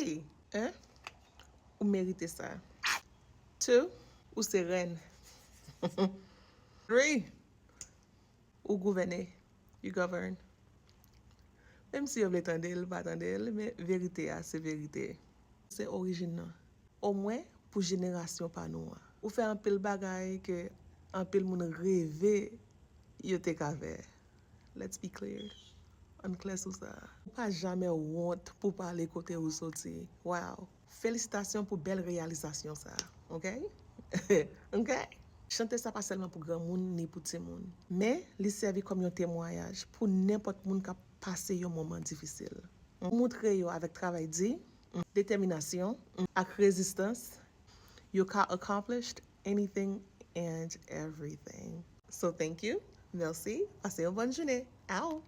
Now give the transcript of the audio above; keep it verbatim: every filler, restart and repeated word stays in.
Hey, un, ou merite sa. Two, ou se rèn. Three, ou gouvène. You govern. Menm si yo vle tande l, pa tande l, men verite a se verite. Se orijin nan. Omwen pou jenerasyon pa nou an. Ou fè anpil bagay ke anpil moun reve yo te ka fè. Let's be clear. Ann klè sou sa. Ou pa jamè wont pou pale kote ou soti. Wow. Felisitasyon pou bèl reyalizasyon sa. Ok? Ok? Chante sa pa sèlman pou granmoun ni pou timoun. Men, li sèvi kòm yon temwayaj pou nenpòt moun k ap pase yon moman difisil. Moutre yo avèk travay di, detèminasyon, ak rezistans, yo ka accomplish anything and everything. So thank you, mèsi, pase yon bòn jounen. Ow!